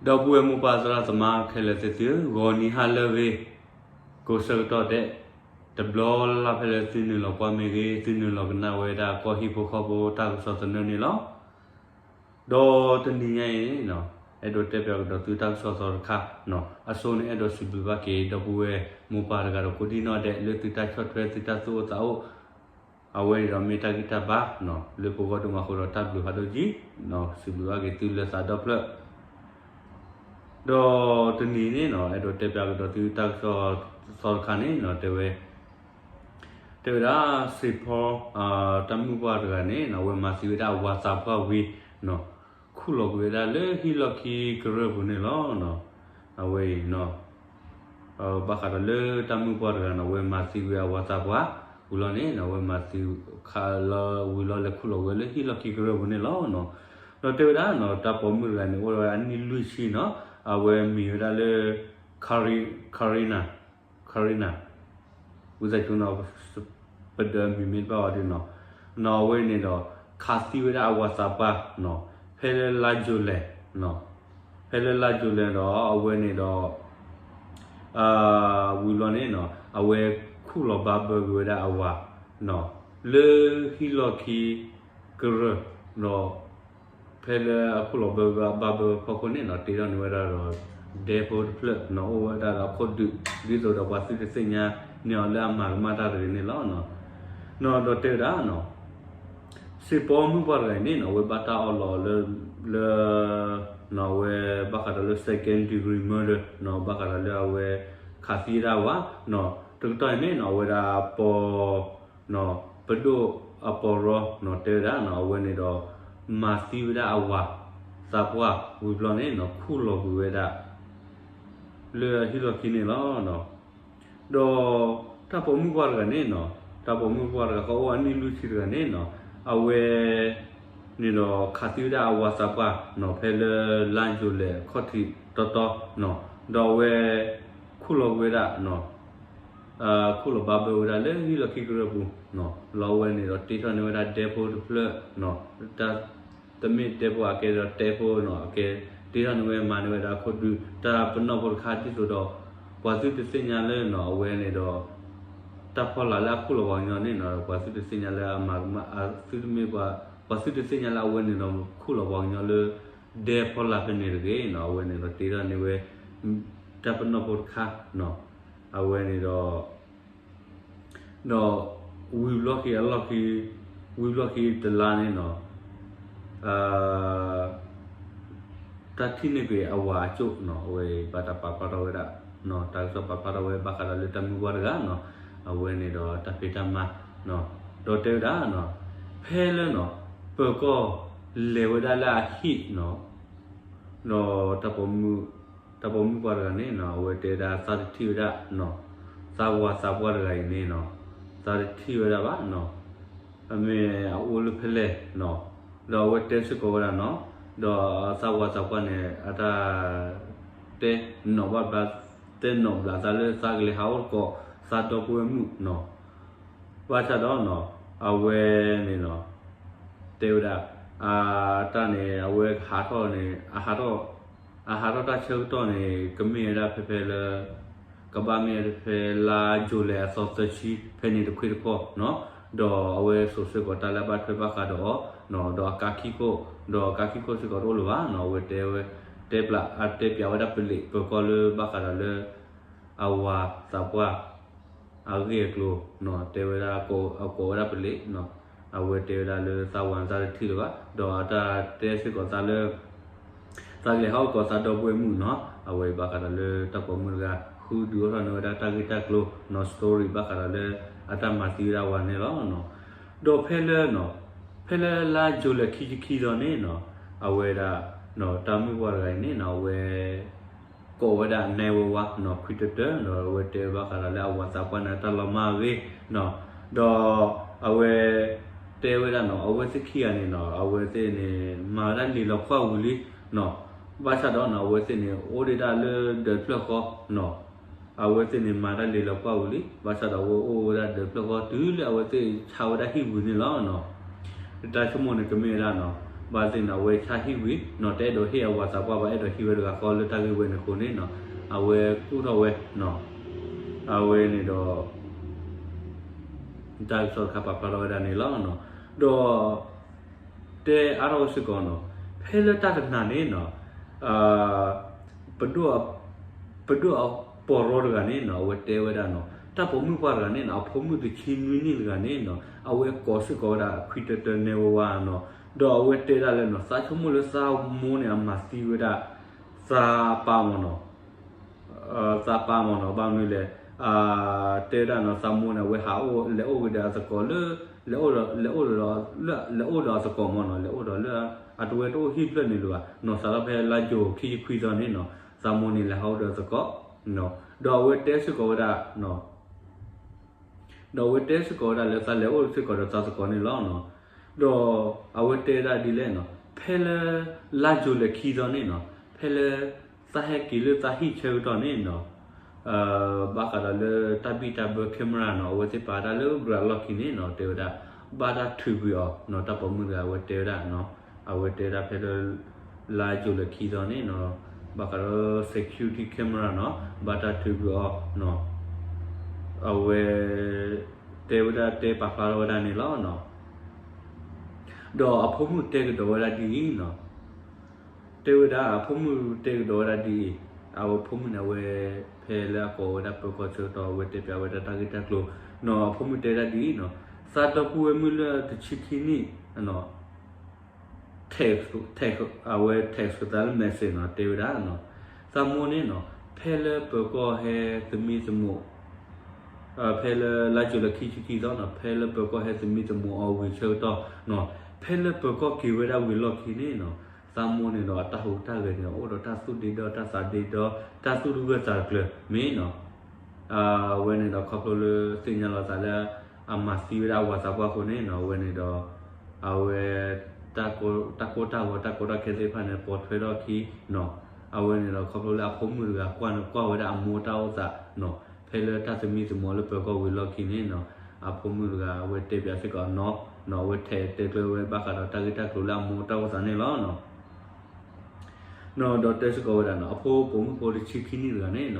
ဒီပုၢ်ဝဲၢ်မိၢ်ပၢ်သရၣ်သမါခဲလၢာ်သ့ၣ်သုဧၢ, ဂီၤနံၤဟါလၢအဂ့ၤ, ကိးဆၢကတီၢ်ဒဲး, တဘျီလၢ်ဖဲလၢသုနုာ်လီၤကွၢ်မ့ၢ်ဂ့ၤ, သုနုာ်လီၤကနၣ်ဝဲဒၣ်ကီၢ်ဟံၣ်ဖိဃီဖိတၢ်ကစီၣ်သနၢၣ်န့ၣ်လီၤ. ဒီးတနံၤညါအံၤန့ၣ်, အဲၣ်ဒိးတဲပၠးကဒီးသုတၢ်ကစီၣ်သီတခါ, အဆိန့ၣ် အဲၣ်ဒိးစံးဘျုးဘၣ်က့ၤ ဒီပုၢ်ဝဲၢ်မိၢ်ပၢ်တဂၤဒီးကိးဒံၣ်နီၣ်ဒဲး လၢသုတၢ်ဆီၣ်ထွဲသုတၢ်သူၣ်အိၣ်သးအိၣ် အဝဲအံၤဒီးမ့ၢ်တၢ်ဂံၢ်တၢ်ဘါ, လၢပဂီၢ်ဒိၣ်မးအဃိဒီးတၢ်ဘျုးဖးဒိၣ်ကံ, စံးဘျုးဘၣ်က့ၤသုလၢသးဒီဖျၢၣ်. ဒီးတနံၤန့ၣ် အဲၣ်ဒိးတဲပၠးကဒီးသုတၢ်ကစီၣ်သီတခါန့ၣ် တဲဝဲ, တဲဝဲဒၣ် စ့ၣ်ဖီ တၢ်မုၣ်ပှၢ်တဂၤန့ၣ် အဝဲမၤသံဝဲဒၣ်အဝၤသးပှၢ်ဝံၤ, ခူၣ်လီၤကွံာ်ဝဲဒၣ်လၢဟံၣ်လီၢ်ခံကရၢၢ်ပူၤန့ၣ်လီၤ. အဝဲအံၤ ဘၣ်ဃးဒီးလၢတၢ်မုၣ်ပှၢ်တဂၤန့ၣ် အဝဲမၤသံဝဲအဝၤသးပှၢ်, ဝံၤလီၤန့ၣ် အဝဲမၤသံခးလီၤဝံၤလီၤလဲၤခူၣ်လီၤဝဲလၢဟံၣ်လီၢ်ခံကရၢၢ်ပူၤန့ၣ်လီၤ. ဒီးတဲဝဲဒၣ် တၢ်ပိာ်မုၣ်တဂၤန့ၣ် အိၣ်ဝဲဒၣ်အနံၣ်လွံၢ်ဆံနီၤ, အဝဲမံၤဝဲဒၣ်လၢ Karina, Karina ဝံသးစူၤနီၤ, ပဒၢမံၤမ့ၢ်တဘၣ်ဝဲဒၣ်နီၤ, နီၤအဝဲန့ၣ်ဒီး ခးသံဝဲဒၣ်အဝၤသးပှၢ်နီၤ, ဖဲလၢလါယူၤလဲၣ်, ဖဲလၢလါယူၤလဲၣ်ဒီး အဝဲန့ၣ်ဒီး ဝံၤဘျီန့ၣ် အဝဲခူၣ်လီၤဘၣ်ဘၢက့ၤဝဲဒၣ်အဝၤ လၢဟံၣ်လီၢ်ခံကရၢၢ်ဒီး ဖဲလၢအခူၣ်လီၤဘၢဘၢဘၢဖီခိၣ်န့ၣ်နီၤ တ့ထီၣ်န့ၢ်ဝဲဒၣ်ဒီး ဒဲဖိတဖျၢၣ်နီၤ အိၣ်ဝဲဒၣ်ဒီးအခိၣ်ဒုး ဒ်သိးဒီးပှၤသုတသ့ၣ်ညါန့ၢ်အီၤလၢအမၤကမၣ်တၢ်တဂ့ၤန့ၣ်လီၤ. နီၤဒီးတဲဝဲဒၣ် စ့ၣ်ဖီမုၣ်ပှၢ်တဂၤအံၤန့ၣ်နီၤ အဝဲဘၣ်တၢ်အီၣ်လီၤလၢ လၢ နီၤအဝဲဘၣ်ဃးဒီးလၢ second degree murder နီၤ ဘၣ်ဃးဒီးလၢအဝဲ ခးသံဝဲဒၣ်ဝၤ နီၤ တကတီၢ်အံၤန့ၣ်နီၤ အဝဲဒၣ်ပီၤ ပဒိၣ်အပီၤရီနီၤ တဲဝဲဒၣ်နီၤ အဝဲန့ၣ်ဒီး မၤသံဝဲဒၣ်အဝၤသးပှၢ်ဝံၤဘျီန့ၣ်နီၤ ခူၣ်လီၤကွံာ်ဝဲဒၣ် လၢအဟံၣ်လီၢ်ခံန့ၣ်လီၤ. ဒီးတၢ်ပိာ်မုၣ်ပှၢ်တဂၤန့ၣ်နီၤ တၢ်ပိာ်မုၣ်ပှၢ်တဂၤဃီအိၣ်အနံၣ်လွံၢ်ဆံတဂၤန့ၣ်နီၤ အဝဲ န့ၣ်ဒီးခးသံဝဲဒၣ်အဝၤသးပှၢ်နီၤ ဖဲလၢလါယူၤလဲၣ်ခီၣ်ထံးတီတီနီၤ ဒီးအဝဲ ခူၣ်လီၤကွံာ်ဝဲဒၣ် ခူၣ်လီၤဘၣ်ဘၢဝဲဒၣ်လၢဟံၣ်လီၢ်ခံကရၢၢ်ပူၤနီၤ လီၤအဝဲန့ၣ်ဒီးတ့ထီၣ်န့ၢ်ဝဲဒၣ်ဒဲဖိတဖျၢၣ်နီၤ တၢ် တမ့ၢ်ဒဲဖိအကဲဒီးတဲဖိနီၤ အကဲ တ့ထီၣ်န့ၢ်ဝဲမၤန့ၢ်ဝဲဒၣ်အခိၣ်ဒုး တၢ်ပနီၣ်ဖိတခါဒ်သိးဒီး ပှၤသုတသ့ၣ်ညါလၢနီၤ အဝဲန့ၣ်ဒီး တၢ်ဖီလာ်လၢအခူၣ်လီၤပှၤကညီန့ၣ်နီၤ ပှၤသုတသ့ၣ်ညါလၢအမၤကမၣ် သုတမ့ၢ်ပှၤ ပှၤသုတသ့ၣ်ညါလၢအဝဲန့ၣ်ဒီး ခူၣ်လီၤပှၤကညီလၢ ဒဲဖီလာ်ဖဲန့ၣ်တဂ့ၤနီၤ အဝဲန့ၣ်ဒီးတ့ထီၣ်န့ၢ်ဝဲ တၢ်ပနီၣ်ဖိတခါနီၤ အဝဲန့ၣ်ဒီး ဒီး ဝံၤဘျီက့ၤအလီၢ်ခံ ဝံၤဘျီက့ၤတလါန့ၣ်နီၤ တၢ်ထံၣ်န့ၢ်က့ၤအဝၤအစိၣ်နီၤ အဝဲဘၣ်တၢ်ပာ်ဖျါထီၣ်ဝဲဒၣ် တၢ်ကစီၣ်ပာ်ဖျါထီၣ်ဝဲဘၣ်ဃးဒီးလၢတၢ်မုၣ်ပှၢ်တဂၤနီၤ အဝဲန့ၣ်ဒီးတၢ်ဖံးတၢ်မၤ ဒီးတဲဝဲဒၣ်နီၤ ဖဲလၢနီၤ ပၢၤကီၢ်လဲၤဝဲဒၣ်လၢအဟံၣ်နီၤ ဒီး တၢ်ပိာ်မုၣ်ပှၢ်တဂၤန့ၣ်နီၤ အဝဲတဲဝဲဒၣ်သးတထံၣ်ဝဲဒၣ်နီၤ သးဝၤသးပှၢ်တဂၤအံၤန့ၣ်နီၤ သးတထံၣ်ဝဲဒၣ်ဘၣ်နီၤ အမ့ၢ်အအိၣ်လၢဖဲလဲၣ်နီၤ ဒီးအဝဲတဲစ့ၢ်ကီးဝဲဒၣ်နီၤ ဒီးသးဝၤသးပှၢ်န့ၣ် အတၢ် တဲနီၣ်ဘၣ်ဘျး တဲနီၣ်ဘျးသးလၢသးကလဲၤဟးအိၣ်သကိး သးဒီပုၢ်ဝဲၢ်မုၣ်နီၤ ဘၣ်ဆၣ်ဒီးနီၤ အဝဲန့ၣ်နီၤ တဲဝဲဒၣ် အတၢ်န့ၣ် အဝဲဟးထီၣ်န့ၣ် အဟးထီၣ် အဟးထီၣ်တၢ်ဆၢကတီၢ်န့ၣ် ကမ့ၢ်ဝဲဒၣ်ဖဲဖဲလၢ ကဘၣ်မ့ၢ်ဖဲလါယူၤလဲၣ်အသီသၢဆံ ဖဲန့ၣ်တခွ့တခီနီၤ ဒီးအဝဲစိာ်စ့ၢ်ကီးတၢ်လၢအဘၣ်ထွဲဘၣ်ဃးဒီးအီၤနီၤ ဒီးအကါခံခိၣ် ဒီးအကါခံခိၣ်စ့ၢ်ကီးတအိၣ်လၢၤဘၣ်နီၤ အဝဲတဲဝဲ တဲပျး အတဲပျးဝဲဒၣ်ပလံးပၢၤကီၢ်လၢဘၣ်ဃးဒီးလၢ အဝၤသးပှၢ် အဂ့ၢ်အကျိၤနီၤ တဲဝဲဒၣ် အကိးဝဲဒၣ်ပလံးနီၤ အဝဲတဲဝဲဒၣ်လၢသးဝၤန့ၣ်သးတထံၣ်လၢၤဘၣ် ဒီးအတၢ်တဲစ့ၢ်ကီးသးလၢ သးကလဲၤဟးအိၣ်သကိးသးဒီပုၢ်ဝဲၢ်မုၣ်နီၤ အဝဲဘၣ်ဃးဒီးလၢတၢ်ပိာ်မုၣ်တဂၤ ဃုဒုးအိၣ်ထီၣ်န့ၢ်ဝဲဒၣ်တၢ်ဂ့ၢ်တၢ်ကျိၤနီၤ story ဘၣ်ဃးဒီးလၢ အတၢ်မၤသံဝဲဒၣ်ဝၤန့ၣ်လီၤ. ဒီးဖဲလၢ ဖဲလၢလါယူၤလဲၣ်ခံဆံခံသီန့ၣ်နီၤ အဝဲဒၣ် တၢ်မုၣ်ပှၢ်တဂၤအံၤန့ၣ်နီၤ အဝဲ ကိးဝဲဒၣ် nine one one နီၤ ခွံတတၢၢ် ဒီးအဝဲတဲဘၣ်ဃးဒီးလၢအဝၤသးပှၢ်န့ၣ် အတၢ်လီၤမၢ်အဂ့ၢ်နီၤ ဒီး အဝဲ တဲဝဲဒၣ်နီၤ အဝဲသ့ၣ်ခံဂၤန့ၣ်နီၤ အဝဲသ့ၣ်န့ၣ် မၤဝဲဒၣ်လံာ်လီၤပှၢ်ဝံၤလံနီၤ ဘၣ်ဆၣ်ဒီးနီၤ အဝဲသ့ၣ်န့ၣ် အိၣ်ဒံးဒၣ်လၢဒၢးတဖျၢၣ်ဃီနီၤ အဝဲသ့ၣ်န့ၣ် မၤတၢ်လံာ်လီၤပှၢ်ဝံၤလံ ဘၣ်ဆၣ်ဒီးအဝဲအိၣ်ဝဲဒၣ်ဒၢးတဖျၢၣ်ဃီ တုၤလၢအဝဲသ့ၣ်ဆါဝဲဒၣ်ဟံၣ်ဝံၤန့ၣ်လီၤနီၤ တၢ်ဆိကမိၣ်န့ၣ် ကမ့ၢ်ဝဲဒၣ်နီၤ ဘၣ်သ့ၣ်န့ၣ် အဝဲဆါဟံၣ်ဝံၤနီၤ တအဲၣ်ဒိးဟ့ၣ်အဝၤသးပှၢ်ဘၣ် အဲၣ်ဒိးဟံးဝဲတဂၤဃီလၢတၢ်ဂ့ၢ်ဝဲန့ၣ်အဃိန့ၣ်နီၤ အဝဲကူၣ်ထီၣ်ဝဲနီၤ အဝဲန့ၣ်ဒီး တၢ်ကစီၣ်တခါပာ်ဖျါထီၣ်ဝဲဒၣ်န့ၣ်လီၤ. ဒီး တဲအါထီၣ်ဝဲစ့ၢ်ကီးနီၤ ဖဲလၢတၢ်တနၤန့ၣ်နီၤ ပဒိၣ်အပီၢ်ရီတဂၤန့ၣ်နီၤ အဝဲတဲဝဲဒၣ်နီၤ တၢ်ပိာ်မုၣ်ပှၢ်တဂၤန့ၣ်နီၤ အဖိမုၣ်တဆံနွံနံၣ်တဂၤန့ၣ်နီၤ အဝဲကိးစ့ၢ်ကီးဝဲဒၣ်ခွံတၢတၢနဲဝဲဝါနီၤ ဒီးအဝဲတဲဒၣ်လၢနီၤ သးဆိကမိၣ်လၢသးမိၢ်န့ၣ် အမၤသံဝဲဒၣ် သးပၢ်မ့ၢ်နီၤ သးပၢ်မ့ၢ်နီၤ ဘၣ်မနုၤလဲၣ် တဲဝဲဒၣ်နီၤ သးမိၢ်န့ၣ် အဝဲဟးအိၣ်လဲၤအိၣ်က့ၤဒီးအသကိးလၢ လဲၤအိၣ်ဒီး လဲၤအိၣ်ဒီး လဲၤအိၣ်ဒီးအသကိးမ့ၢ်နီၤ လဲၤအိၣ်ဒီးလၢ အတဝဲတအိၣ်ဟံၣ်ဖျၢၣ်န့ၣ်လၢၤဘၣ်နီၤ စးထီၣ်ဖဲလါယိၤခံဆံခွံသီန့ၣ်နီၤ သးမိၢ်န့ၣ်လဲၤဟးအိၣ်ဒီးအသကိး ဒီးအဝဲတဲစ့ၢ်ကီးဝဲဒၣ် ဒီးအဝဲတဲစ့ၢ်ကီးဝဲဒၣ်လၢသးလဲၤအိၣ်စ့ၢ်ကီးဒီးသးသကိးန့ၣ်လီၤ. ဒီးအဝဲတဲဒၣ်ဒ်လဲၣ်နီၤ ဖဲလၢ လါယိၤလဲၤခံသီန့ၣ်နီၤ ဖဲလၢ သးဟဲက့ၤလၢသးဟံၣ်ဆၢကတီၢ်န့ၣ်နီၤ ဘၣ်ဃးဒီးလၢတၢ်ဘံၣ်တၢ်ဘၢ camera နီၤ အဝဲသ့ၣ်ပာ်တၢ်လၢ ground လီၢ်ခံန့ၣ်နီၤ တဲဝဲဒၣ် ဘၣ်တၢ်ထုးကွံာ်အီၤနီၤ တၢ်ပိာ်မုၣ်တဂၤအဝဲတဲဝဲဒၣ်နီၤ အဝဲတဲဝဲဒၣ်ဖဲလၢ လါယိၤလဲၤခံသီန့ၣ်နီၤ ဘၣ်ဃးဒီး security camera နီၤ ဘၣ်တၢ်ထုးကွံာ်အီၤနီၤ အဝဲ တဲဝဲဒၣ်တဲပာ်ဖျါထီၣ်ဝဲဒၣ်န့ၣ်လီၤ. ဒီးအဖိမုၣ်တဲကဒီးဝဲဒၣ်ဒ်အံၤနီၤ တဲဝဲဒၣ်အဖိမုၣ်တဲကဒီးဝဲဒၣ်ဒ်အံၤ အဝဲဖိမုၣ်န့ၣ် အဝဲ ဖဲလၢအကိးဝဲဒၣ်ပၢၤကီၢ်ဆၢကတီၢ် အဝဲတဲပျးဝဲဒၣ်တၢ်ဂ့ၢ်တၢ်ကျိၤနီၤ အဖိမုၣ်တဲဒၣ်ဒ်အံၤနီၤ သးဒီပုၢ်ဝဲၢ်မုၣ်လၢတဆံခံနံၣ် text အဝဲ text သးလၢ message နီၤ တဲဝဲဒၣ် သးမိၢ်န့ၣ်နီၤ ဖဲလၢပၢၤကီၢ်ဟဲသမံသမိး ဖဲလၢလါယိၤလၢခံဆံခံသီနီၤ ဖဲလၢပၢၤကီၢ်ဟဲသမံသမိးအီၤဝံၤဆၢကတီၢ်နီၤ ဖဲလၢပၢၤကီၢ်က့ၤဝဲဒၣ်ဝံၤလီၢ်ခံန့ၣ်နီၤ သးမိၢ်န့ၣ်ဒီးအတၢ်ဟူးတၢ်ဂဲၤန့ၣ် အိၣ်ဒီးတၢ်သူၣ်ဒ့ဒီ တၢ်သးဒ့ဒီ တၢ်သူၣ်တဂၢၢ်သးတကျၢၤမ့ၢ်နီၤ အဝဲန့ၣ်ဒီးခီဖျိလၢသ့ၣ်ညါလီၤသးလၢ အမၤသံဝဲဒၣ်အဝၤသးပှၢ်အဃိန့ၣ်နီၤ အဝဲန့ၣ်ဒီး အဝဲ တၢ်ကိၢ်တၢ်ဂီၤတၢ်ကီတၢ်ခဲသ့ၣ်တဖၣ်န့ၣ် ပိာ်ထွဲထီၣ်အခံနီၤ အဝဲန့ၣ်ဒီးခီဖျိလၢအဖိမုၣ်တဂၤကွၢ်န့ၣ်ကွၢ်ဝဲဒၣ်အမိၢ်တၢ်အိၣ်သးနီၤ ဖဲလၢတၢ်သမံသမိးလၢပၢၤကီၢ်ဝံၤလီၢ်ခံန့ၣ်နီၤ အဖိမုၣ်တဂၤအဝဲတဲပျးစ့ၢ်ကီးနီၤ အဝဲထဲးတဲကျၢၤဝဲဘၣ်ဃးဒီးတၢ်ဂ့ၢ်တၢ်ကျိၤလၢအမိၢ်တၢ်အိၣ်သးန့ၣ်လီၤ. နီၤ ဒီးတဲစ့ၢ်ကီးဝဲဒၣ်နီၤ အဖိပိာ်မုၣ်ဖိတဆံခံနံၣ်တဂၤန့ၣ်နီၤ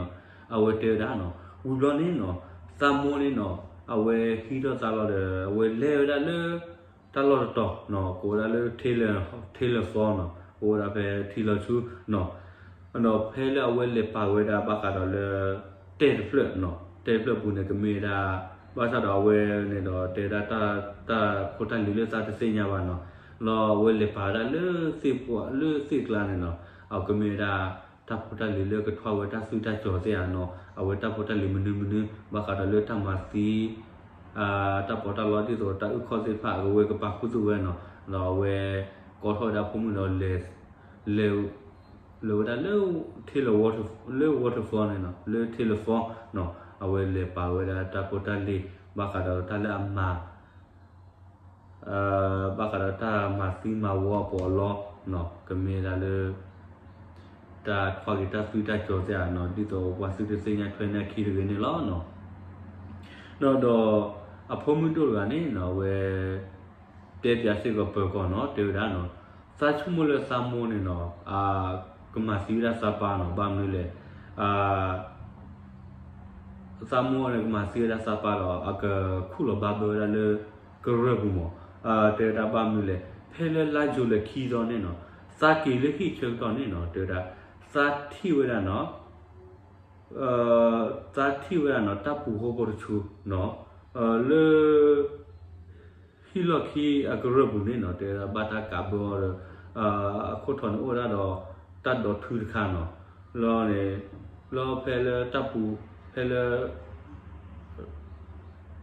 အဝဲတဲဝဲဒၣ်နီၤ ဝံၤဘျီန့ၣ်နီၤ သးမိၢ်န့ၣ်နီၤ အဝဲဟံးထီၣ်သးလီၤဒီး အဝဲလဲၤဝဲဒၣ်လၢ တၢ်လီၢ်တတီၤနီၤ ကိးဝဲဒၣ်လၢ ထ့လၢၣ်သီနီၤ အိၣ်ဝဲဒၣ်ဖဲထံလီၤဆူနီၤ ဒီးဖဲလၢအဝဲလဲၤပာ်ဝဲဒၣ်ဘၣ်ဃးဒီးလၢ တဲတဖျၢၣ်နီၤ တဲတဖျၢၣ်ပူၤန့ၣ် ကမ့ၢ်ဝဲဒၣ် ဘၣ်ဆၣ်ဒီးအဝဲန့ၣ်ဒီးတဲဝဲဒၣ် တၢ်ဖိတၢ်လံၤလၢသးတသ့ၣ်ညါဘၣ်နီၤ လီၤအဝဲလဲၤပာ်ဝဲဒၣ်လၢသ့ၣ်ပှၢ်လၢသ့ၣ်ကျါန့ၣ်နီၤ အကမ့ၢ်ဝဲဒၣ် တၢ်ဖိတၢ်လံၤလၢကထွါဝဲတၢ်သွံၣ်တၢ်စီၤသ့ၣ်ဧါနီၤ အဝဲတၢ်ဖိတၢ်လံၤမနုၤမနုၤ ဘၣ်ဃးဒီးလၢတၢ်မၤသံ တၢ်ပီးတၢ်လီဒ်သိးတၢ်အုၣ်ခီၣ်သ့ၣ်တဖၣ် အဝဲကပာ်ခူသူၣ်ဝဲနီၤ ဒီးအဝဲ ကိးထီၣ်ဝဲဒၣ်အဖိမုၣ်ဒီး လဲၤ လဲၤဝဲဒၣ်လၢ ထ့လၢၣ် လၢ waterfall န့ၣ်နီၤ လၢထ့လၢၣ်သီနီၤ အဝဲလဲၤပာ်ဝဲဒၣ်တၢ်ဖိတၢ်လံၤ ဘၣ်ဃးဒီးတၢ်လၢအမၤ ဘၣ်ဃးဒီးတၢ်မၤသံမၤဝီအပီးအလီနီၤ ကမ့ၢ်ဝဲဒၣ်လၢ တၢ်ထွါက့ၤတၢ်သွံၣ်တၢ်စီၤသ့ၣ်ဧါနီၤ ဒ်သိးပှၤသုတသ့ၣ်ညါထွဲန့ၢ်အခံတဂ့ၤန့ၣ်လီၤ. ဒီး အဖိမုၣ်ဒိၣ်တဂၤန့ၣ်နီၤ အဝဲ တဲပျးစ့ၢ်ကီးပၢၤကီၢ်နီၤ တဲဝဲဒၣ်နီၤ သးဆိကမိၣ်လၢသးမိၢ်န့ၣ်နီၤ ကမၤသံဝဲဒၣ်သးပၢ်နီၤ ဘၣ်မနုၤလဲၣ် သးမိၢ်န့ၣ်ကမၤသံဝဲဒၣ်သးပၢ်ဒီး အကခူၣ်လီၤဘါဘၢဝဲဒၣ်လၢ ကရၢၢ်ပူၤမး တဲဝဲဒၣ်ဘၣ်မနုၤလဲၣ် ဖဲလၢလါယူၤလံခံသီန့ၣ်နီၤ သးက့ၤလၢဟံၣ်ဆၢကတီၢ်န့ၣ်နီၤ တဲဝဲဒၣ် သးထံၣ်ဝဲဒၣ်နီၤ သးထံၣ်ဝဲဒၣ်နီၤ တၢ်ပူၤဃီဖိတဆူနီၤ လၢ ဟံၣ်လီၢ်ခံအကရၢၢ်ပူၤန့ၣ်နီၤ တဲဝဲဒၣ်ဘၣ်တၢ်ကးဘၢအီၤဒီး အခိၣ်ထီၣ်န့ၣ်အိၣ်ဝဲဒၣ်ဒီး တၢ်ဒိးထုတခါနီၤ လီၤန့ၣ် လီၤဖဲလၢတၢ်ပူၤ ဖဲလၢ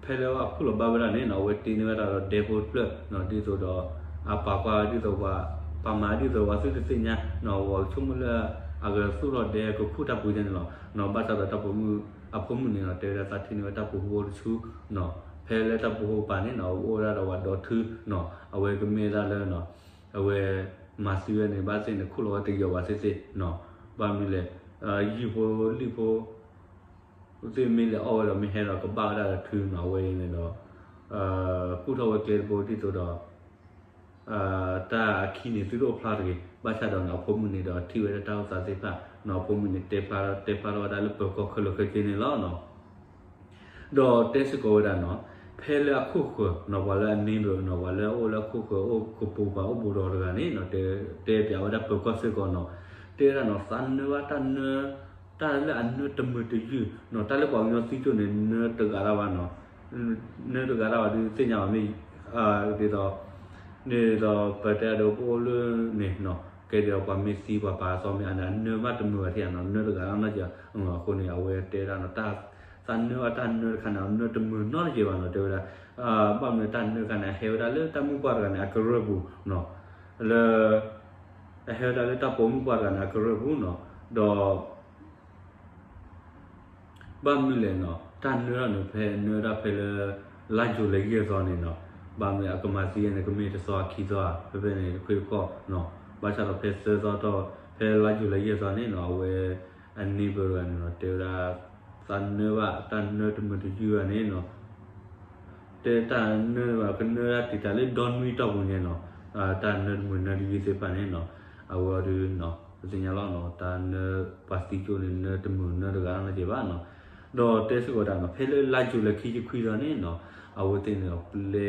ဖဲလၢအခူၣ်လီၤဘၣ်ဝဲဒၣ်န့ၣ်နီၤ အဝဲတ့န့ၢ်ဝဲဒၣ်ဒီးဒဲဖိတဖျၢၣ်နီၤ ဒ်သိးဒီး အပာ်ကွၢ်ဒ်သိးပှၤ ပာ်မၤဒ်သိးပှၤသုတသ့ၣ်ညါနီၤ အဝဲဆိကမိၣ်လၢ အကသူၣ်ထီၣ်ဒဲကခူၣ်တၢ်ပူၤန့ၣ်လီၤနီၤ ဘၣ်ဆၣ်ဒီးတၢ်ပိာ်မုၣ် အဖိမုၣ်န့ၣ်နီၤ တဲဝဲဒၣ်သးထံၣ်န့ၢ်ဝဲတၢ်ပူၤဃီဖိတဆူနီၤ ဖဲလၢတၢ်ပူၤဃီပၤန့ၣ်နီၤ အိၣ်ဝဲဒၣ်ဒီးပှၤဒိးထုနီၤ အဝဲကမ့ၢ်ဝဲဒၣ်လၢနီၤ အဝဲ မၤသံဝဲန့ၣ် ဘၣ်သ့ၣ်န့ၣ် ခူၣ်လီၤဝဲတယီၤဘၣ်သ့ၣ်သ့ၣ်နီၤ ဘၣ်မနုၤလဲၣ် ယုၢ်ဖိလံၣ်ဖိ သ့ၣ်မ့ၢ်လဲၤအီၣ်ဝဲဒီးမ့ၢ်ဟဲဒီးကဘၣ်ဝဲဒၣ်ဒီးထုနီၤ အဝဲအံၤန့ၣ်ဒီး ကူၣ်ထီၣ်ဝဲကျဲတဘိဒ်သိးဒီး တၢ်အခံန့ၣ်သုတအိၣ်ဖျါတဂ့ၤ. ဘၣ်ဆၣ်ဒီးန့ၣ် အဖိမုၣ်န့ၣ်ဒီးထံၣ်ဝဲဒၣ်တၢ်အိၣ်သးသ့ၣ်တဖၣ်န့ၣ် အဖိမုၣ်န့ၣ် တဲဖျါထီၣ်တဲဖျါထီၣ်ဝဲဒၣ်လၢပၢၤကီၢ်ခဲလၢာ်ခဲဆ့န့ၣ်လီၤ. ဒီးတဲစ့ၢ်ကီးဝဲဒၣ်န့ၣ် ဖဲလၢအခိၣ်ဃၢၤန့ၣ် ပှၤလၢအ neighbor န့ၣ် ပှၤလၢအအိၣ်လၢအခိၣ်ဃၢၤ အိၣ်ကပူၤပှၤအိၣ်ဘူးဒီးတဂၤန့ၣ် တဲပၠးဝဲဒၣ်ပၢၤကီၢ်စ့ၢ်ကီးန့ၣ် တဲဝဲဒၣ်န့ၣ် သးနၢဘၣ်တၢ်နၢ တၢ်လၢအနၢတမုာ်တယုၢ်န့ၣ် တၢ်လၢပှၤကညီသံကၠိၣ်န့ၣ် နၢတဂၤတၢ်ဘၣ်န့ၣ် နၢတဂၤတၢ်ဘၣ်ဒုးသ့ၣ်ညါဘၣ်မ့ၢ် ဒ်သိး ဒ်သိးပတဲအဒိ ပအိၣ်လၢန့ၣ်န့ၣ် ကဲဒ်သိးပှၤမ့ၢ်သံပှၤပာ်အသီမ့ၢ်အန့ၣ် အနၢမးတမုာ်ဘၣ်ထံၣ်ဧါန့ၣ် နၢတဂၤတၢ်နီတဂၤ အဃိန့ၣ် အဝဲတဲဒၣ်န့ၣ် သးနၢဘၣ်တၢ်နၢတခါန့ၣ် အနၢတမုာ်နီတယဲၢ်ဘၣ်န့ၣ် တဲဝဲဒၣ် ဘၣ်မနုၤတၢ်နၢတခါန့ၣ် အဟဲဝဲဒၣ်လၢတၢ်မုၣ်ပှၢ်တဂၤန့ၣ် အကရၢၢ်ပူၤန့ၣ် လၢ အဟဲဝဲဒၣ်လၢတၢ်ပိာ်မုၣ်ပှၢ်တဂၤန့ၣ် အကရၢၢ်ပူၤန့ၣ် ဒီး ဘၣ်မနုၤလဲၣ်န့ၣ် တၢ်နၢထီၣ်န့ၣ် ဖဲနၢဒၣ်ဖဲလၢ လါယူၤလံယဲၢ်သီန့ၣ်န့ၣ် ဘၣ်မနုၤအကမၤသံန့ၣ် ကမ့ၢ်တသီခံသီဧါ ဖဲဖဲန့ၣ်တခွ့တခီၣ်န့ၣ် ဘၣ်ဆၣ်ဒီးဖဲသၢသီတီၢ် ဖဲလါယူၤလံယဲၢ်သီန့ၣ်န့ၣ် အဝဲ အ neighbor တဂၤန့ၣ်န့ၣ် တဲဝဲဒၣ် သးနၢဘၣ်တၢ်နၢတမုာ်တယုၢ်ဘၣ်န့ၣ်န့ၣ် တဲတၢ်နၢဘၣ်ကနၢတၢ်တံာ်တာ်လၢဒီနွံတီၢ်ပူၤန့ၣ်န့ၣ် တၢ်နၢတမုာ်နၢတယုၢ်သ့ၣ်တဖၣ်န့ၣ်န့ၣ် အဝဲအီၤဒုး ပသ့ၣ်ညါလီၤန့ၣ် တၢ်နၢပှၤသံကၠိၣ်န့ၣ် နၢတမုာ်နၢတဂၤနီတကဲဘၣ်န့ၣ် ဒီးတဲစ့ၢ်ကီးဒၣ်န့ၣ် ဖဲလၢလါယူၤလံခံဆံခွံသီန့ၣ်န့ၣ် အဝဲသ့ၣ်န့ၣ်ဒီးပျဲ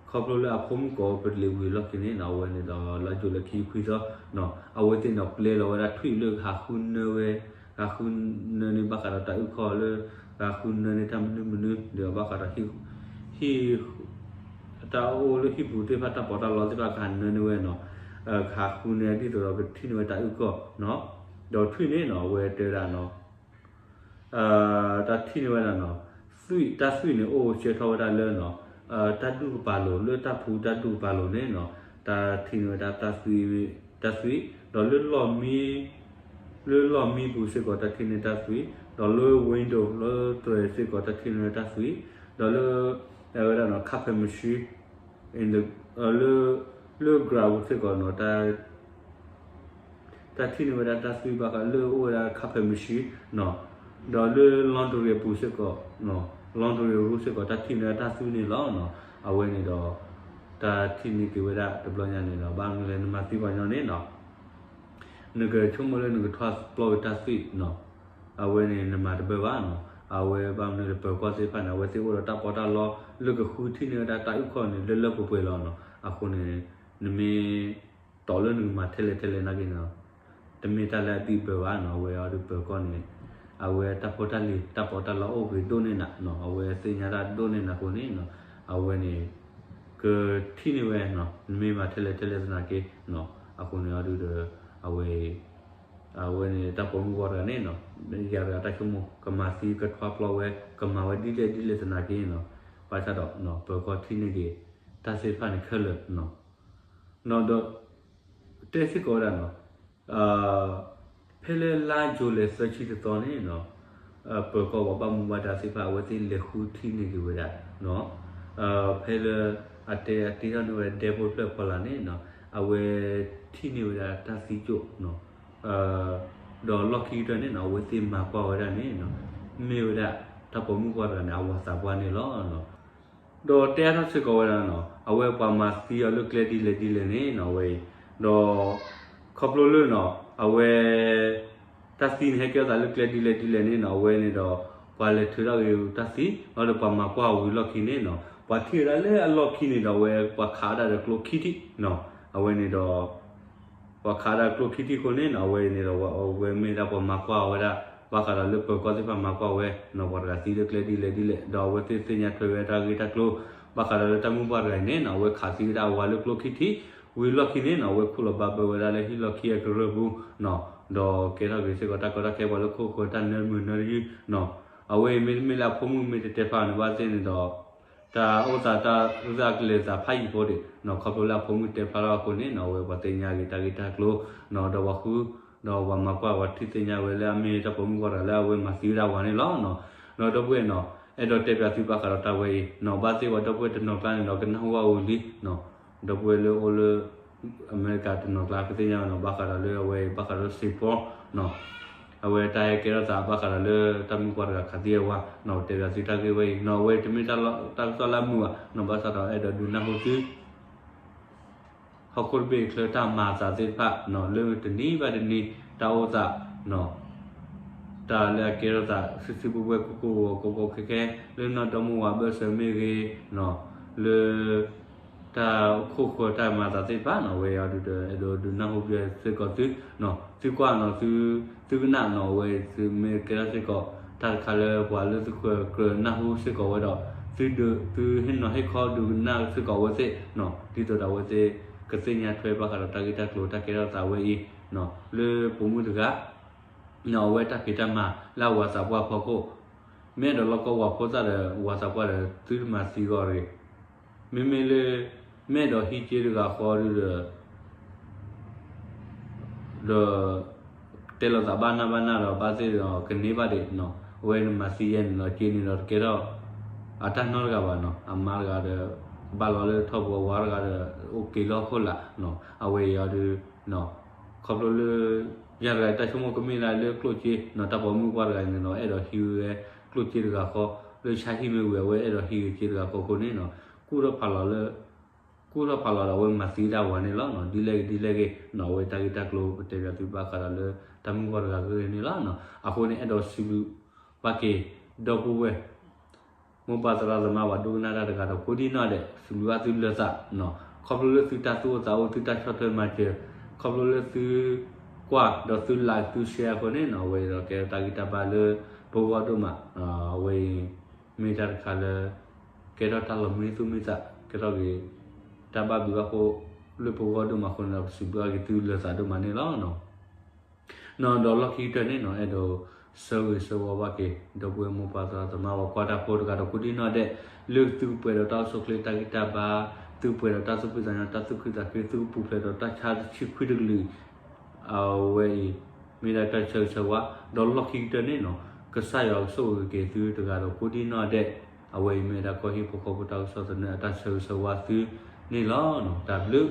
ခီဖျိလၢအဖိမုၣ်ကိးပတလ့ၤဝံၤအလီၢ်ခံန့ၣ်န့ၣ် အဝဲန့ၣ်ဒီးလါယူၤလံခံဆံခွံသီန့ၣ် အဝဲသ့ၣ်န့ၣ်ဒီးပျဲလီၤဝဲဒၣ်ထွံၣ်လၢကဟးဃုနၢဝဲ ကဟးဃုနၢန့ၢ်ဘၣ်ဃးဒီးတၢ်အုၣ်ခီၣ်လၢ ကဟးဃုနၢန့ၢ်တၢ်မနုၤမနုၤ ဒီးဘၣ်ဃးဒီး ဟံၣ် တၢ်အိၣ်လၢဟံၣ်ပူၤသ့ၣ်တဖၣ် တၢ်ပီးတၢ်လီသ့ၣ်တဖၣ် ကဟးနၢန့ၢ်ဝဲန့ၣ် ကဟးဃုနၢဒ်သိးဒီးကထံၣ်န့ၢ်ဝဲတၢ်အုၣ်ခီၣ်န့ၣ် ဒီးထွံၣ်န့ၣ်န့ၣ် အဝဲတဲဝဲဒၣ်န့ၣ် တၢ်ထံၣ်န့ၢ်ဝဲဒၣ်န့ၣ် သွံၣ် တၢ်သွံၣ်န့ၣ်အိၣ်ဆှၢထီၣ်ဝဲဒၣ်လၢန့ၣ် တၢ်ဒူၣ်ကပၤလိၤ လၢတၢ်ဖူတၢ်ဒူၣ်ကပၤလိၤန့ၣ်န့ၣ် တၢ်ထံၣ်န့ၢ်ဝဲဒၣ်တၢ်သွံၣ် တၢ်သွံၣ် ဒီးလၢလီၢ်မံ လၢလီၢ်မံပူၤစ့ၢ်ကီး တၢ်ထံၣ်န့ၢ်တၢ်သွံၣ် ဒီးလၢ window လၢတြဲၤစ့ၢ်ကီး တၢ်ထံၣ်န့ၢ်ဝဲတၢ်သွံၣ် ဒီးလၢ အဝဲဒၣ်န့ၣ် carpet မၤဆူ လၢ လၢ ground ပူၤစ့ၢ်ကီးန့ၣ် တၢ်ထံၣ်န့ၢ်ဝဲဒၣ်တၢ်သွံၣ်ဘၣ်ဃးလၢအအိၣ်ဝဲဒၣ် carpet မၤဆူန့ၣ် ဒီးလၢ laundry အပူၤစ့ၢ်ကီး laundry room စ့ၢ်ကီး တၢ်ထံၣ်န့ၢ်ဝဲတၢ်သွံၣ်န့ၣ်လီၤန့ၣ်. အဝဲန့ၣ်ဒီး တၢ်ထံၣ်န့ၢ်က့ၤဝဲဒၣ်တဘျီညါန့ၣ်ဒီး ဘၣ်မနုၤလဲၣ် နမၤသံပှၤကညီန့ၣ်န့ၣ် နကဆိကမိၣ်လၢနကထွါပျီက့ၤတၢ်သွံၣ်န့ၣ် အဝဲန့ၣ်နမၤတဘၢဘၣ်န့ၣ်. အဝဲဘၣ်မနုၤလဲၣ် ပၢၤကီၢ်သ့ၣ်တဖၣ်န့ၣ် အဝဲသ့ၣ်အိၣ်ဒီးတၢ်ပီးတၢ်လီလၢကဃုထံၣ်န့ၢ်ဝဲဒၣ်တၢ်အုၣ်ခီၣ်န့ၣ် လၢလၢပှဲၤပှဲၤလီၤန့ၣ်. အဃိန့ၣ် နမ့ၢ်တီးလၢနကမၤထဲလဲၣ်ထဲလဲၣ်နာ်က့န့ၣ် တမ့ၢ်တၢ်လၢအဘံၣ်ဘၢဘၣ်န့ၣ်. အဝဲအီၤဒုးပၢၤကီၢ်န့ၣ် အဝဲတၢ်ဖိတၢ်လံၤ တၢ်ပီးတၢ်လီအိၣ်ဂ့ၤဒိၣ်န့ၢ်နၤန့ၣ် အဝဲသ့ၣ်ညါတၢ်ဒိၣ်န့ၢ်နၤအဃိန့ၣ် အဝဲန့ၣ် ကထံၣ်န့ၢ်ဝဲန့ၣ် နမ့ၢ်မၤထဲလဲၣ်ထဲလဲၣ်သနာ်က့န့ၣ်. အဃိန့ၣ်အီၤဒုးဒီး အဝဲ အဝဲန့ၣ်တၢ်ပိာ်မုၣ်ဝီတဂၤန့ၣ်န့ၣ် ယၤတဂၤတၢ်ဆိကမိၣ် ကမၤသံကထွါပျီဝဲ ကမၤဝဲဒ်လဲၣ်ဒ်လဲၣ်သနာ်က့န့ၣ် ဘၣ်ဆၣ်ဒီး ပၢၤကီၢ်ထံၣ်န့ၢ်က့ၤ တၢ်သ့ၣ်တဖၣ်န့ၣ်ခဲလၢာ်န့ၣ် ဒီး တဲစ့ၢ်ကီးဝဲဒၣ်န့ၣ် ဖဲလၢလါယူၤလံသၢဆံတသီန့ၣ်န့ၣ် ပၢၤကီၢ်ပှၤဘၣ်မူဘၣ်ဒါသ့ၣ်တဖၣ် အဝဲသ့ၣ်လဲၤဃုထံၣ်န့ၢ်က့ၤဝဲဒၣ် ဖဲလၢ အတဲအတ့ထီၣ်န့ၢ်ဝဲဒၣ်ဒဲဖိတဖျၢၣ်ဖီလာ်န့ၣ်န့ၣ် အဝဲထံၣ်န့ၢ်ဝဲဒၣ်တၢ်သံကၠိၣ် ဒီးလီၢ်ခံကတၢၢ်န့ၣ်န့ၣ် အဝဲသ့ၣ်မၤကွၢ်ဝဲဒၣ်န့ၣ်န့ၣ် မ့ၢ်ဝဲဒၣ် တၢ်ပိာ်မုၣ်ဝီတဂၤန့ၣ် အဝၤသးပှၢ်န့ၣ်လီၤ. ဒီးတဲအါထီၣ်စ့ၢ်ကီးဝဲဒၣ်န့ၣ် အဝဲပှၤမၤသံအီၤလၢကျဲဒ်လဲၣ်ဒ်လဲၣ်န့ၣ်န့ၣ် အဝဲအံၤ ဒီး ခီဖျိလၢန့ၣ် အဝဲ တၢ်သံန့ၣ်ဟဲကဲထီၣ်သးလၢကျဲဒ်လဲၣ်ဒ်လဲၣ်န့ၣ်န့ၣ် အဝဲန့ၣ်ဒီး ပှၤလဲၤထုးထီၣ်က့ၤတၢ်သံ ဒီးပှၤမၤကွၢ်ဝံၤလီၢ်ခံန့ၣ်န့ၣ် ပှၤထံၣ်ဝဲဒၣ်လၢအလီၢ်ခံန့ၣ်ဒီး အဝဲပှၤခးဒၣ်ဒီးကျိခံထံၣ်န့ၣ် အဝဲန့ၣ်ဒီး ပှၤခးဒၣ်ကျိခံထံၣ်အဃိန့ၣ်န့ၣ် အဝဲန့ၣ်ဒီး အဝဲမ့ၢ်ဒၣ်ပှၤမၤကွၢ်ဝဲဒၣ် ဘၣ်ဃးဒီးလၢပၢၤကီၢ်သ့ၣ်တဖၣ်မၤကွၢ်ဝဲန့ၣ် ပှၤတဂၤသံလၢကျဲဒ်လဲၣ်ဒ်လဲၣ် ဒီးအဝဲသ့ၣ်သ့ၣ်ညါထွဲဝဲတၢ်ဂ့ၢ်တၢ်ကျိၤ ဘၣ်ဃးဒီးလၢတၢ်မုၣ်ပှၢ်တဂၤအံၤန့ၣ်န့ၣ် အဝဲခးသံဝဲဒၣ်အဝၤလၢကျိခံထံၣ် ဝံၤလီၢ်ခံန့ၣ်န့ၣ် အဝဲခူၣ်လီၤဘၣ်ဘၢဝဲဒၣ်လၢဟံၣ်လီၢ်ခံအကရၢၢ်ပူၤန့ၣ် ဒီးကဲထီၣ်က့ၤစ့ၢ်ကီးတၢ်ကီတၢ်ခဲပှၤလၢခိၣ်ဃၢၤတၢ်နၢမုာ်နၢတယုၢ်န့ၣ် အဝဲအံၤမ့တမ့ၢ်လၢအဖိမုၣ်မ့ၢ်တတဲဖျါန့ၣ် ဘၣ်သ့ၣ်န့ၣ်ဒီး တၢ်အိၣ်သးတၢ်ကလဲၤသးဖးယံၤဖိဒံးန့ၣ် ခီဖျိလၢအဖိမုၣ်တဲဖျါထီၣ်အဃိန့ၣ်န့ၣ် အဝဲပှၤသ့ၣ်ညါက့ၤတၢ်ဂ့ၢ်တၢ်ကျိၤန့ၣ် ဒီးပှၤဃု ဒီးပှၤမၤကွၢ်ပှၤထံၣ်သ့ၣ်ညါဝဲလၢအမ့ၢ်တၢ်ပိာ်မုၣ်ဝီတဂၤလၢအဝဲမၤသံဝဲဒၣ်အဝၤန့ၣ်လီၤ. ဒီးဒီပုၢ်ဝဲၢ်န့ၣ် အဲၣ်ဒိးတဲပၠးသုဘၣ်ဃးဒီးတၢ်ဝဲအံၤန့ၣ် ဘၣ်သ့ၣ်ပှၤဒီပုၢ်ဝဲၢ်တနီၤကျါန့ၣ်ဒီး ကနၢ်ဟူဘၣ်ဝံၤလံန့ၣ် ဒီပုၢ်ဝဲၢ်လၢအိၣ်လၢ အမဲရကၤတနီၤကျါကသ့ၣ်ညါန့ၣ် ဘၣ်ဃးဒီးလၢအဝဲအံၤ ဘၣ်ဃးဒီးစ့ၢ်ကီးန့ၣ် အဝဲတၢ်ဟဲကဲထီၣ်သးဘၣ်ဃးဒီးလၢတၢ်မုၣ်ပှၢ်တဂၤခးသံအဝၤန့ၣ် တဲပၠးသုတၢ်ဂ့ၢ်ဝဲအံၤန့ၣ် အဝဲတမ့ၢ်တၢ်ကစီၣ်လၢအမုာ်ဘၣ်န့ၣ် ဘၣ်ဆၣ်ဒီးအဲၣ်ဒိးဒုးနၢ်ဟူသု ဟီၣ်ခိၣ်တဘ့ၣ်အချၢတၢ်မၤအသးသ့ၣ်တဖၣ် လၢတနံၤဘၣ်တနံၤ တၢ်အိၣ်သး တၢ်လၢအကဲထီၣ်သး စုစုပူၤပူၤ ကိၢ်ကိၢ်ဂီၤဂီၤ ကိးကိးခဲခဲ လၢနီၢ်ဒီမါဝၤဘၢၣ်စၢၤမ့ၢ်ဂ့ၤ လၢ တၢ်အိၣ်ခိၣ်ဃၢၤတၢ်မၤအသးသ့ၣ်တဖၣ်နီၤ အဝဲအံၤဒီး အဲၣ်ဒိးဒုးနၢ်ဟူပစၢၤစ့ၢ်ကီးသု သုကွၢ်နီၤ သုကနၣ်နီၤ အဝဲသုမ့ၢ်ကဲထီၣ်စ့ၢ်ကီး တၢ်တခါလၢပှၤလၢသုဃၢၤကြၢးနၢ်ဟူစ့ၢ်ကီးဝဲဒီး သုဟ့ၣ်နီၤဟ့ၣ်ခီဒုးကနၣ်စ့ၢ်ကီးအဝဲသ့ၣ် ဒ်သိးဒီးအဝဲသ့ၣ်ကသ့ၣ်ညါထွဲဘၣ်ဃးဒီးတၢ်ဂ့ၢ်တၢ်ကျိၤတၢ်ကဲထီၣ်သးဝဲအံၤ လၢပိာ်မုၣ်တဂၤ အဝဲတၢ်ဖံးတၢ်မၤလၢအဝၤသးပှၢ်ဖီခိၣ် မ့ၢ်အဲၣ်ဒိးလီၢ်ကီဝၤဖိသၣ်ဒီး ဝၤသးပှၢ်ဒီး သုတမၤသံအဂီၢ်တဂ့ၤ. မ့မ့ၢ်လၢ မ့ၢ်အဲၣ်ဒိးဟံးက့တဂၤဃီဒုဒီး ဒီး တဲလိာ်သးဘၣ်နၢ်ဘၣ်နၢ်ဒီး ဘၣ်သ့ၣ်ဒီးကန့ၢ်ဘၣ်ဒံးနီၤ အဝဲနမၤသံယဲန့ၣ်ဒီး က့န့ၣ်ဒီးတကဲထီၣ် အတၢ်နီတဂၤဘၣ်နီၤ အမါတဂၤဒီး ဘၣ်လီၤလၢထီၣ်ပူၤ အဝၤတဂၤဒီး အိၣ်က့ၤလၢဟီၣ်ခိၣ်လာ် အဝဲအံၤအီၤဒု ခီဖျိလၢ ယၤတဂၤအံၤတၢ်ဆိကမိၣ်ကမ့ၢ်ဒၣ်လၢကျိၣ်စ့နီၤ တၢ်ပိာ်မုၣ်ပှၢ်တဂၤန့ၣ်ဒီး အဲၣ်ဒိးဟံးဝဲကျိၣ်စ့တဂၤဃီ လၢဆါဟံၣ်မ့ၢ်ဝံၤ အဝဲအဲၣ်ဒိးဟံးဂ့ၤစ့တဂၤဃီအဃိန့ၣ်နီၤ ကူၣ်ထီၣ်ဖးလီၤလၢ ကူၣ်ထီၣ်ဖးလီၤဒီးအဝဲမၤသံဒၣ်ဝၤန့ၣ်လီၤ. ဒ်လဲၣ်ဂ့ၤဒ်လဲၣ်ဂ့ၤနီၤ အဝဲတၢ်ဂ့ၢ်တၢ်ကျိၤပတဲဘၣ်သုဘၣ်ဃးဒီးလၢ တၢ်မုၣ်ပှၢ်တဂၤဂ့ၢ်န့ၣ်လီၤ. အဃိန့ၣ် အဲၣ်ဒိးစံးဘျုးဘၣ်က့ၤ ဒီပုၢ်ဝဲၢ် မိၢ်ပၢ်သရၣ်သမါပှၤဒိကနၣ်တၢ်တဂၤဒီး ကိးဒံနီၢ်ဒဲး စံးဘျုးဘၣ်သုလၢာ်သးနီၤ ခီဖျိလၢသုတၢ်သူၣ်အိၣ်သးအိၣ် သုတၢ်ဆီၣ်ထွဲမၤစၢၤ ခီဖျိလၢသု ကွၢ်ဒီးသု like သု share အဃိန့ၣ်နီၤ အဝဲအံၤဒီးကဲထီၣ်တၢ်ဂံၢ်တၢ်ဘါလၢပဂီၢ်ဒိၣ်မး အဝဲအံၤ မ့ၢ်တၢ်တခါလၢ ကဲထီၣ်တၢ်လီၤမံသူၣ်မံသး ကဲထီၣ်က့ၤ တၢ်ဘၣ်ဘျုးဘၣ်ဖှိၣ်လၢပဂီၢ်ဒိၣ်မးအဃိန့ၣ်ဒီး ပစံးဘျုးဘၣ်က့ၤသုလၢာ်သးဒိၣ်မးန့ၣ်လီၤ. ဒီးလီၢ်ခံကတၢၢ်န့ၣ်နီၤ အဲၣ်ဒိးဆၢဂ့ၤဆၢဝါဘၣ်က့ၤ ဒီပုၢ်ဝဲၢ်မိၢ်ပၢ်သရၣ်သမါပှၤကွၢ်တၢ်ဖိတဂၤဒီး ကိးဒံနီၢ်ဒဲး လၢသုကပှဲၤဒီးတၢ်အိၣ်ဆူၣ်အိၣ်ချ့တၢ်ဂံၢ်တၢ်ဘါ သုကပှဲၤဒီးတၢ်သူၣ်ဖှံသးညီ တၢ်သူၣ်ခုသးခု သုကပူၤဖျဲးဒီးတၢ်ဆါတဆံခွံတကလုာ် အဝဲအံၤ မ့ၢ်ဒၣ်တၢ်ဆၢဂ့ၤဆၢဝါ ဒီးလီၢ်ခံကတၢၢ်န့ၣ်နီၤ ကစၢ်ယွၤကဆိၣ်ဂ့ၤက့ၤသုတဂၤဒီး ကိးဒံနီၢ်ဒဲး အဝဲအံၤမ့ၢ်ဒၣ်ကီၢ်ဟံၣ်ဖိဃီဖိတၢ်ကစီၣ်သနၢၣ်အတၢ်ဆၢဂ့ၤဆၢဝါသုန့ၣ်လီၤ. တၢ်ဘျုး